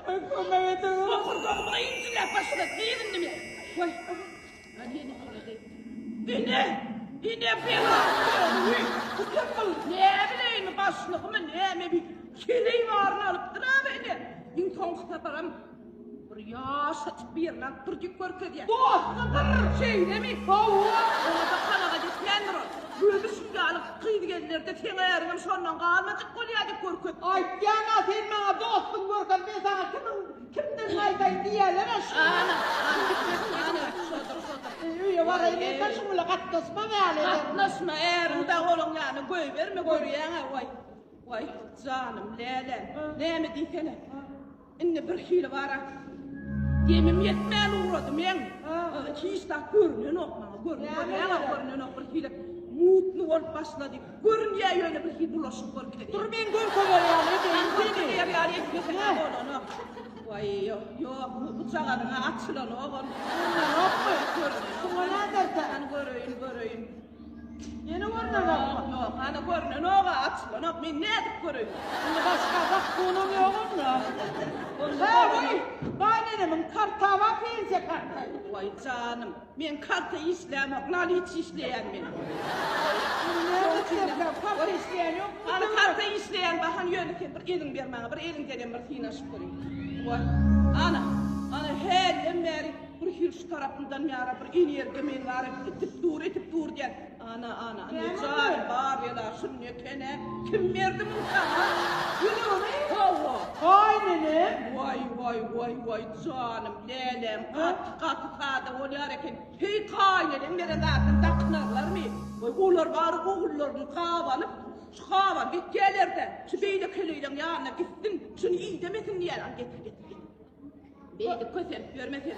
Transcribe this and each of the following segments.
Oý kömek ediň. Bokurdagymy injiläp başlady gyz indi men. Waý. Ine, ine bela özi. Bu kim bul? Näbileýin başlygymy näme bir keleý baryny alypdyr abi ine. Iň soňky saparam bir ýaşajyk birini alypdyr diýip görkezýär. Dostudyr. Şeýlemi? Hawa. Oňa-da kanagat etmändir ol. Gözi şu ýaly gyz gelinlerde seň äriňem şondan galmajyk bolýar diýip görkezdi. Aýtýan-a sen maňa dostuň görkez men saňa kimiň kimdigini aýdaýyn diýýärler-ä şu. Ana, ana, ana, şodur, şodur. Öýe baraýyn men şuň bilen gatnaşmam ýaly ederin. Gatnaşma, äriň dagy olaň ýanyna goýberme görýäň-ä, waý, waý, janym, läläm, näme diýsene. Indi birhili bar-a. Demim ýetmän ugrady meň. Hiç zat görnenok maňa, görünýär, görnenok birhili mutny bolup başlady. Görünýär ýöne birhili bulaşyk görkezýär. Dur men görkezer ýaly edeýin seni. Görkezer ýaly etmeseň bolanok. Waý, ýok, ýok, bu jagazyň-a açylanok ol. Görnenokmy? Şuňa näderkä? Hany göreýin, göreýin. Ýene görnenokmy? Ýok, hany görnenok-a, açylanok. Men nädip göreýin? Indi başga zakgunam ýok onda. Hä, goý, gaýynenemiň karta bar, pensiýa karta. Waý, janym, men karta işlämok, naliç işleýän men. Indi näme etsemkäm, karta işleýän ýok. Hany karta işleýän bar, hany ýöne sen bir eliňi ber maňa, bir eliňdenem bir synaşyp göreýin. Waý, ana, ana, hälden bäri Bir hil şu tarapyndan ýara bir energiýa meni bar itip dur itip dur diýen. Ana ana indi jan bar bela şuny ekene kim berdi muny saňa? Ýüzügimi? Hawa. Haý nenem. Waý waý waý waý janym lälem gaty gaty sada bolýar eken. Heý gaýneneň beren zadyny dakynarlarmy? Waý olar bary ogullaryny gabanyp şu gabanyp gitýärlerde. Şu beýle keleýleň ýanyna gitsin şuny idemesin diýýär. Al getir getir getir. Beýdip kösenip ýörme sen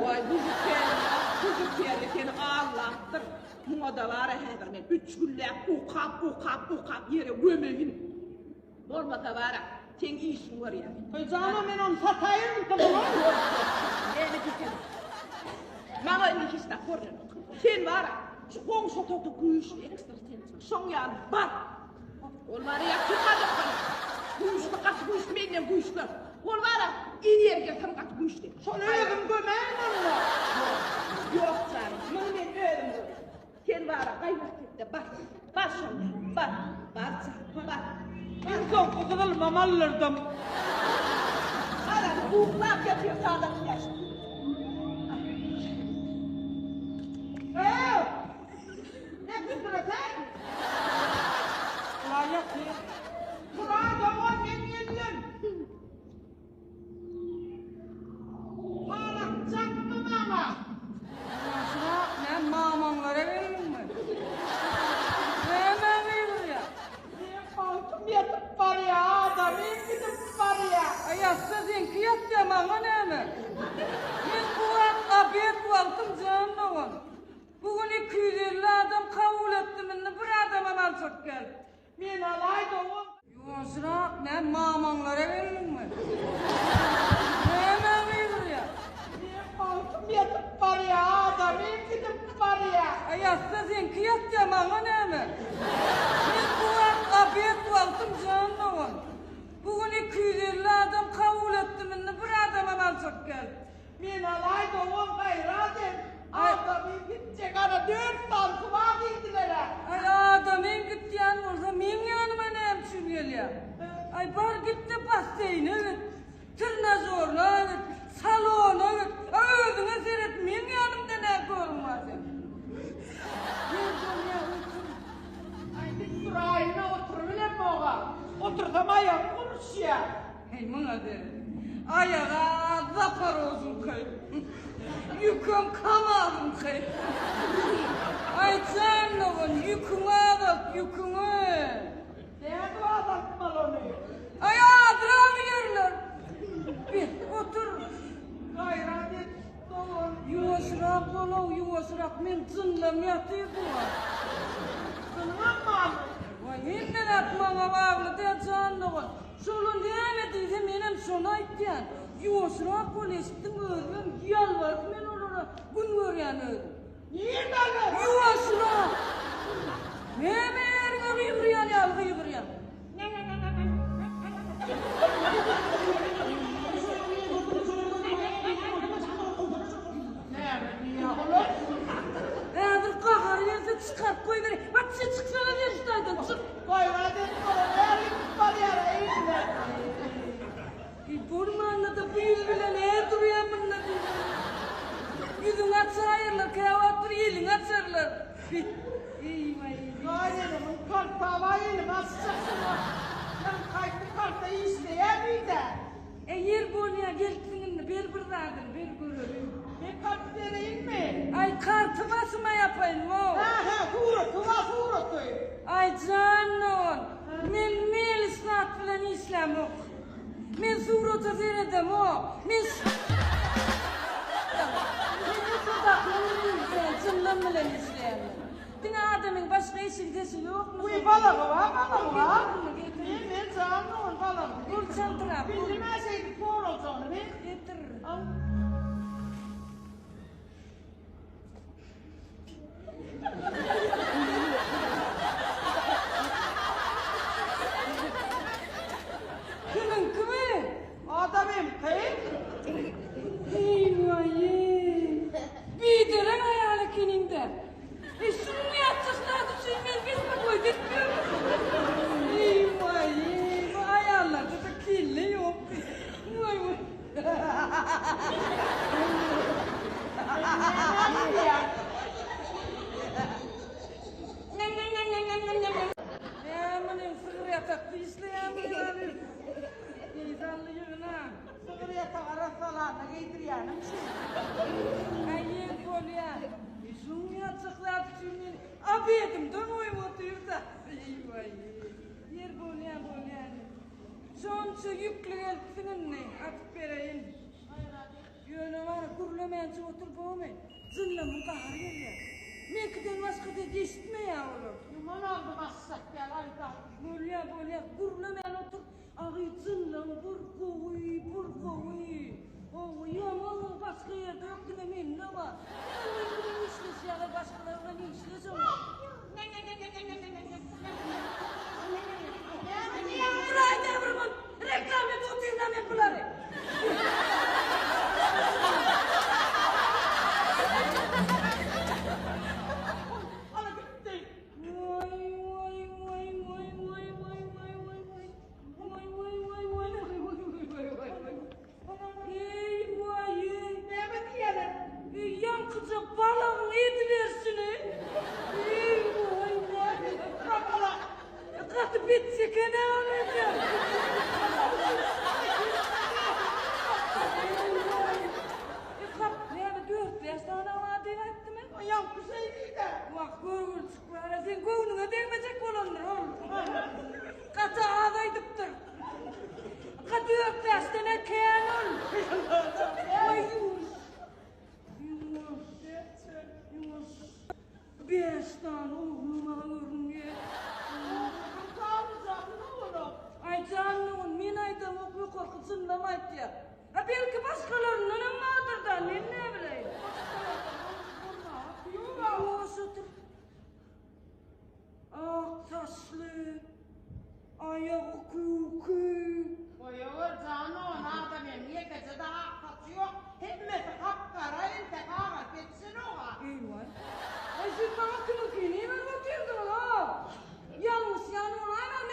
Waý bužukerli, bužukerli seni allapdyr. Muňa-da bar-a häzir men üç günläp okap, okap, okap ýere gömeýin. Bolmasa bar-a, seň işiňi görýän. Eý jana men ony sataýyn gyzym. Näme diýseň. Maňa indi hiç zat görnenok. Sen bar-a, şu goňşy otagda güýçli ekstrasens bar. Şoň ýanyna bar. Ol bar ýa gaty güýçli, gaty güýçli, menden güýçli. Ol bar energiýasam gaty güýçli. Şony özüm gömäýin onda. Ýok janym, muny men özüm görerin. Sen bara gaýrat et-de bar. Bar şonda, bar. Bar janym, bar. Iň soňky gyzylymam aldyrdym. Garaz, uklap ýatyr sagat bäşde. Ew! Ne küsüre sen? Ula ýatyr. Tura dogan men geldim. Palakjakmy maňa? Ýaşrak, näme mamaňlara geldiňmi? Nämä gygyrýaň? Meň bagtym ýatyp barýa, adamym gidip barýa. Aý ýatsa seňki ýatýa, maňa näme? Men bu wagt obed wagtym jan dogan. Bu gün 250 adam kabul etdim indi bir adamam aljak gel. Men alaý dogan. Ýuwaşrak näme mamaňlara geldiňmi? Nämä gygyrýaň? Meň bagtym ýatyp barýa, adamym gidip barýa. Aý ýatsa seňki ýatýa maňa näme? Men bu wagt obed wagtym jan dogan. Bu gün 250 adam kabul etdim indi bir adamam aljak gel. Men alaý dogan gaýrat et. Adamyň gitjek ana dört santy bar diýdiler-ä. Aý adamyň gitýän bolsa meň ýanyma näme üçin gelýäň? Aý bar git-de basseýne git, trnažorna git, salona git, a özüňe seret meň ýanymda nä körüň bar seň? Gel bolýa otur. Aý dik duraýyn-a oturybilemok-a. Otursam aýagym guruşýa. Heý, muňa seret. Aýaga Zaparožyňky. Ýükem Kamazyňky. Aý, jan dogan, ýüküňi azalt, ýüküňi. Nädip azaltmaly ony? Aý, azrak ýerler. Bir, otur. Gaýrat et, dogan. Ýuwaşrak bol-ow, ýuwaşrak. Meň jynlam ýatyr bu wagt. Jynyňam barmy? Waý, hemme zat maňa bagly däl, jan dogan. Şolar näme diýse menem şony aýtýan. Ýuwaşrak bol eşitdiňmi özümem ýalbaryp men olara gün görýän özüm. Nirde alar? Ýuwaşrak. Näme eriňe gygyrýan ýaly gygyrýaň. Açaýyrlar, käwagt bir eliňi açarlar. Eý-waý. Gaýynenemiň karta bar elimi açjaksyň-a. Sen haýsy karta işleýär diýdä. E, ýer bolýa, gelipsiň indi, ber bir zadyny, ber görelim. Men kart bereýinmi? Aý, karty başyma ýapaýyn, wo. Hä, hä, suraty bar, suraty. Aý, jan dogan, men melis zat bilen işlämok. Men surata seredemok. Men Men ýokardakynyň bilen işleýän, jynlam bilen işleýän men. Diňe adamyň başga eşigi-deşigi ýokmy? Wiý, balagy bar, balagy bar. Getir muny, getir. Men, men jan dogan, balagyny. Dur, çaltrak, dur. Bildim-ä şeýdip soraljagyny men. Getir. Al. Kimiňkimi? Adamyňky. Eý-waý-eý. Biderek aýal ekeniň-dä. Eý, şunuň ýatjak zady üçin men bespokoýt etmiyorum. Eý-waý-eý, bu aýallarda-da kelle ýok. Waý-waý. Näme muny sygyr ýatakda işleýärmi ýaly? Meýdanly ýygna. Sygyr ýatak arassalanda geýdirýänim şu. Aý ýer bolýa. Şuň ýaljak zat üçin men obedimden goýup otyrda. Eý-waý. Ýer bolýa bolýa. Şonça ýükli gelipsiň indi, atyp bereýin. Ýöne bar, gürlemänçe otur bomy? Jynlamyň gahary gelýär. Meňkiden başga ses eşitmeýär olar. Ýuman aldym aşşak ýaly aýdan. Bolýa, bolýa, gürlemän otur. Agy jynlaň bir gowy, bir gowy. Gowy, ýaman başga ýerde ýok, diňe mende bar. Diňe men bilen işleşýärler, başgalar bilen işleşenok. Duraýda bir gün reklama edip otyryn-a men bulary. Ana gitdi. Waý, waý, waý, waý, waý, waý, waý, waý, waý. Waý, waý, waý, waý, waý, waý, waý, waý, waý. Eý, waý-eý. Näme diýýäler? Eý, ýaňkyja balagyň ediberşini. Eý, waý, waý. Kakala. Gaty bet çeken-ä ol eje. Eý, waý. E, kap, näme, dört-bäş sany bar diýip aýtdymy? Ýaňky şeý diýdi. Wah, görgüljik bar-a, seň göwnüňe degmejek bolandyr ol. Gaty az aýdypdyr. Ka dört-bäşden-ä kän ol. Waý, ýuwaş. Ýuwaş. Ýuwaş. Bäş sany ogly maňa görünýär. Oglunyň tabyjasyny onuň. Aý, janlygyny men aýdamok, ýokarky jynlam aýtýar. A belki başgalaryndanam bardyr-da, men näbileýin. Başgalardan ogly bolmaga ýok-a. Ýuwaş otur. Ak saçly, aýagy küwki. Goýawer jan ony adamyň ýekeje-de ak saçy ýok, hemmesi gap-gara entek agaryp ýetişenok-a. Eýwaý. Aý siz maňa kimiňkini iberip otyrdyňyz-a? Ýalňyşýan bolaýmaň.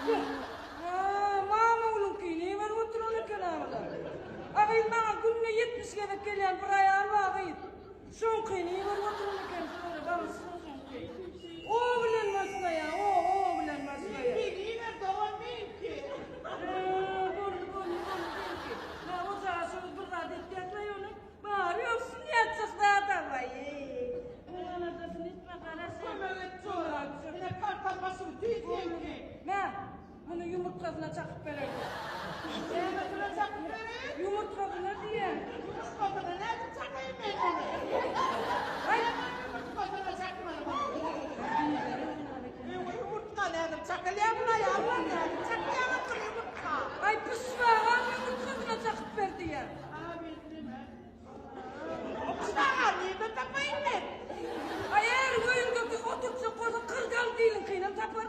Hä, mamaguluňkyny iberip oturan eken-ä bular. A gyz maňa günde 70 gezek gelýän bir aýal bar gyz. Şoňkyny iberip oturan eken şolara bagyşla şoňky. O bilen başlaýa o o bilen başlaýa. Meňkini iber dogan meňki. Eee boldy boldy boldy seňki. Hä o jaşyňyz bir zat etýäkle ýöne bary ýoksun ýatjak zada waýeý. Öň aladasyny etme gara sen. Kömek et jora. Ine kartam başy bütin seňki. Mä Muny ýumurtgasyna çakyp bererin. Nämesine çakyp bereýin? Ýumurtgasyna diýýän. Ýumurtgasyna nädip çakaýyn men muny? Aý, ýumurtgasyna çakmaly muny. Öňe ýumurtga nädip çakylýar muny aýallar nädip çakýarlar muny ýumurtga? Aý, pyşbagam ýumurtgasyna çakyp ber diýýän. A, bildim-ä. O pyşbaga nirden tapaýyn men? Aý, är öýüňde oturtjak bolsaň, kyrgal diliňkinem taparyn.